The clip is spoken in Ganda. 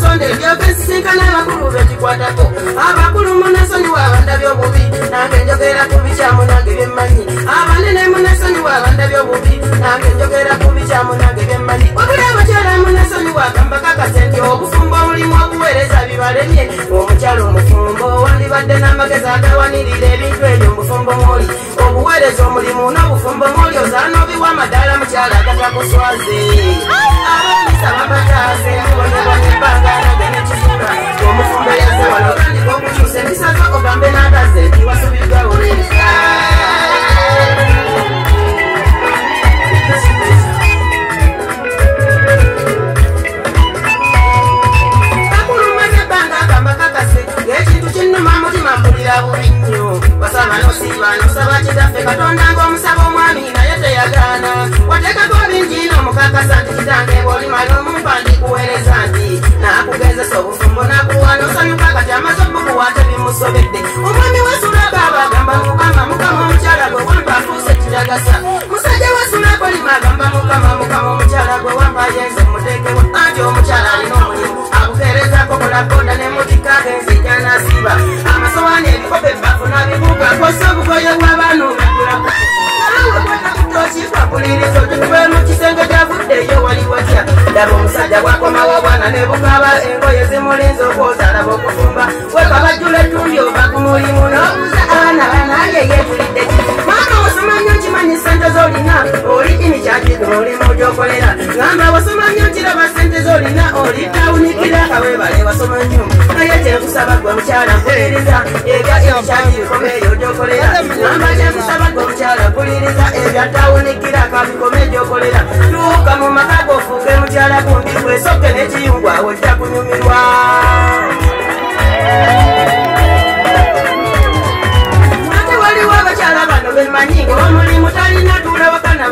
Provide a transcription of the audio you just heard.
nsonde ndyoke nsisinkana abakulu bekikwatako. Abakulu munansonyiwa abandabye obubi, nange njogera ku bikyamu nange byemmanyi. Abanene munansonyiwa abandabye obubi, nange njogera ku bikyamu nange byemmanyi. Wabula abakyala munansonyiwa agamba kakase nti obufumbo omulimu obuweereza bibalemye. Omukyala omufumbo wandibadde n'amagezi agawanirira ebintu ebyo mubufumbo mwoli. Obuweereza omulimu n'obufumbo mwoli ozaana obiwa amadaala mukyala agatakuswaze. Abamisa bapataase mubonebone ebbanga nange nekizuula. Omufumbo yazze wano otandika okukyusa empisa zo ogambe n'agaze nti wasubiddwa wuliriza. Ekintu kinnuma mutima mpulira bubi nnyo. Wasaba n'osiiba n'osaba kitaffe Katonda ng'omusaba omwami naye teyagaana. Wateekako bingi n'omukakasa nti kitange bw'olimala omumpa ndikuweereza nti naakugezesa obufumbo nakuwa n'osanyuka kati amaze obukuwa tebimusobedde. Omwami wesulako abagamba Mukama Mukama omukyala gwe wampa afuuse kiragasa. Musajja wesulako lima agamba Mukama Mukama omukyala gwe wampa yenze muteekewo. Anti omukyala alina omulimu abukeerezako kola boda ne mutikka agenze gy'anaasiiba. Amasowaani ebikopo ebbafu n'abibuuka kwossa obugoye bw'abaana obaggulako. Naawe kwata ku tojikwakuliriza otukuba mu kisenge gy'avuddeyo wali watya. Ndaba omusajja bw'akomawo obwana ne bukaaba engoye zimulinze okwoza alaba okufumba. Wekabajjula ettumbi ova ku mulimu n'obuuza abaana banaye yeetulidde ki. Maama wasoma nnyo nkimanyi ssente z'olina oli inikyaki ku mulimu gy'okolera. Ngamba wasoma nnyo nkiraba ssente z'olina oli tawunikira kaweebale wasoma nnyo. Naye kyenkusaba gwe mukyala mpuliriza ebya inikyaki bikomeeyo gy'okolera. Ngamba kyenkusaba gwe mukyala mpuliriza ebya tawunikira kabikome gy'okolera. Tuuka mu maka g'ofuuke mukyala gundi weesoke n'ekiyungu awo ojja kunyumirwa. Ate waliwo abakyala bano bemmanyi ng'omulimu talina tuula waka na